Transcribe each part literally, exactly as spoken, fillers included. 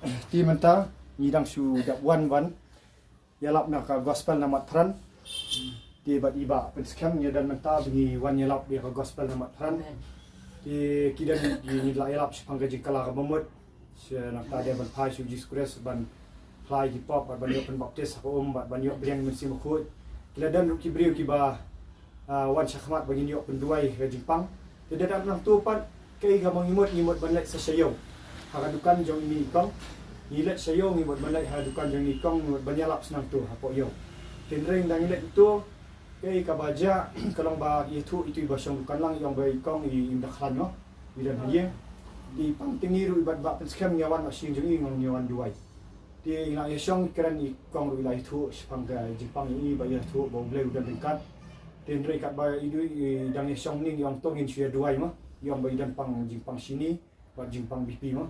Te mynta ngi dang shu dep wan ban ïalap na ka gospel na Matpran. Te bad i Bah Pynskhem, ngi don mynta ba ngi wan ïalap ïa ka gospel na Matpran. Te ki don, ngi la ïalap shaphang ka jingkylla kaba mut. Sha nangta dei ban phai sha u Jisu Khrist ban phla ïa ki pop bad ban ïoh pynbaptis ha ka um bad ban ïoh bring Mynsiem Bakhuid. Ki la don ruh ki briew kiba ah, wan shakhmat ba ngin ïoh pynduwai ka jingpang. Te da dap nangto pat, kaei kaba ngi mut, ngi mut ban leit sa sha ïew ha ka dukan jong ine i kong. Ngi leit sha ïew, ngi mut ban leit ha ka dukan jong ine i kong, ngi mut ban ïalap sa nangto hapoh ïew. Te hynrei ynda ngi leit to, kaei kaba jia, ka long ba ïathuh ïa itu i ba shong dukan lang, i ong ba i kong i, i da khlaiñ noh, i don ha ïing. Te i pang te ngi ruh i bad Bah Pynskhem ngi wan noh sha ïing jong i, ngi wan duwai. Te i la ïashong, kren i kong ruh i la ïathuh shaphang ka jingpang ïa i, ba ïathuh ba U Blei u don ryngkat. Te hynrei katba i dei i dang ïashong ning, i ong to ngin shu ïa duwai mo. I ong ba i don pang, jingpang shini bad jingpang bipi mo.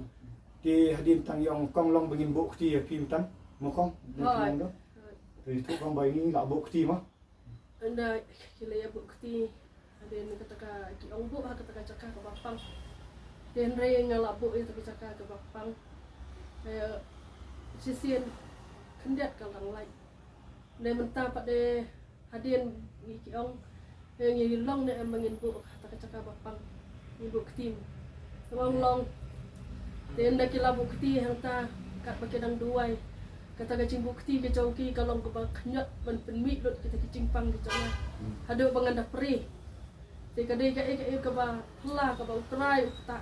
Te hadien tang i ong, kong, long ba ngin buh kti ïa phi mynta mo kong. Te i ong to, te i ong ba i la buh kti mo. Ynda ki la ïa buh kti, hadien kata ka, ki ong buh ha kata ka jaka kaba pang. Te hynrei nga la buh ïa kata ka jaka kaba pang. Eh, shisien khyndiat ka dang lait. Te mynta pat de hadien ngi ki ong, eh, ngi long ne em ba ngin buh ha kata ka jaka ba pang. Ngi buh kti. Te ong long. Te ynda ki la buh kti hangta katba ki dang duwai. Kata ka jingbuh kti ka jong ki ka long kaba khynñiot ban pynmih lut kita ki jingpang ki jong nga. Haduh ba ngan da prie. Te ka dei kaei kaei kaba phylla kaba U Trai u ktah,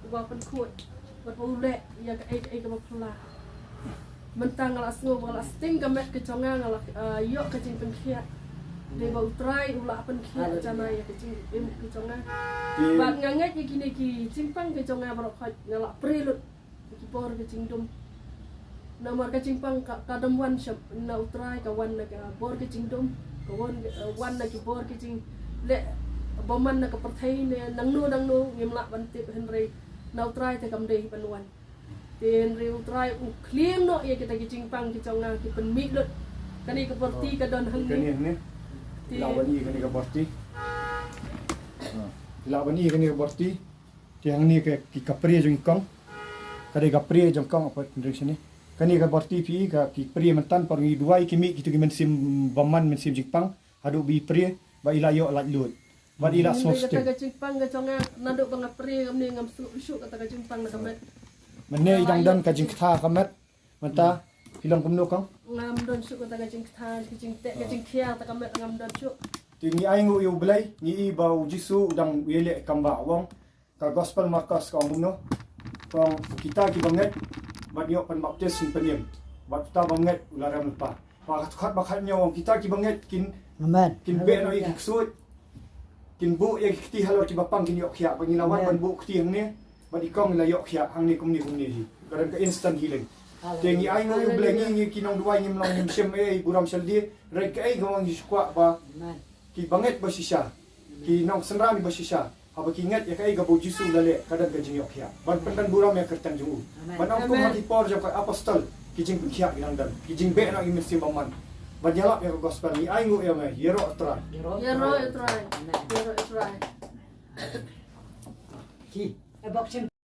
uba pynkhuid bad ba u leh ïa kaei kaei kaba phylla. Mynta nga la sngew ba nga la sting ka met ka jong nga, nga la, ah, ïoh ka jingpynkhiah. Dei ba U Trai u la pynkhiah janai ïa ka jingim ka jong nga. Bad nga ngeit ïa kine ki jingpang ka jong nga baroh khoit nga la prie lut. Ki bor ki jingdum. Namar ka jingpang ka, ka dum wan sha na U Trai, ka wan na ka bor ki jingdum. Ka wan, eh, wan na ki bor ki jingleh bymman na ka pyrthei ne nangno nangno ngim lah ban tip, hynrei na U Trai te kam dei ban wan. Te hynrei U Trai u khlieh noh ïa kita ki jingpang ki jong nga, ki pynmih lut. Kane ka borti ka don hangne. Kane hangne. Te lah ban ïa kane ka borti. Ha. Lah ban ïa kane ka borti. Te hangne ka, ki, ka prie jong i kong. Ka dei ka prie jong kong, apa hynrei shane. Kane ka borti phi, ka, ki prie mynta, por ngi duwai ki mih kitu ki mynsiem bymman, mynsiem jingpang haduh ba i prie, ba i la ïoh laitluid. Bad i la sngewsih. Kata ka jingpang ka jong nga, naduh ba nga prie kumne ngam sngewsih kata ka jingpang na ka met. Mynne i dang don ka jingktah ka met. Mynta phi long kumno kong? Ngam don shuh kata ka jingktah, ka jingteh, ka jingkhia kata ka met ngam don shuh. Te ngi ainguh ïa U Blei, ngi i ba U Jisu u dang ïaleh kam ba u ong. Ka Gospel Markos ka ong kumno? Ka ong, kita kiba ngeit bad ïoh pynbaptis kin pynïeng, bad uta bym ngeit u la rem lypa. Bad ka dkhot ba khatnïew ong, kita kiba ngeit kin, kin beh noh ïa ki ksuid, kin buh ïa ki kti halor kiba pang kin ïoh khiah. Ba ngi la wan ban buh kti hangne, bad i kong i la ïoh khiah hangne kumne kumne hi. Ka don ka instant healing. Te ngi ainguh ïa U Blei, ngi, ngi ki nongduwai ngim long ngim shim ei ei burom shaldi. Hynrei kaei kaba ngi shu kwah ba kiba ngeit ba shisha, ki nongsynran ba shisha, haba ki ngeit ïa kaei kaba U Jisu u la leh, ka don ka jingïoh khiah ban pyndon burom ïa ka kyrteng jong u. Ban ong kum ha ki por jong ka apostol, ki jingpynkhiah ki dang don, ki jingbeh noh ki mynsiem bymman. Ban ïalap ïa ka gospel, ngi ainguh ïa me, ïaroh Trai. Ïaroh Trai. Ïaroh Trai. Ki, eh, bok shin.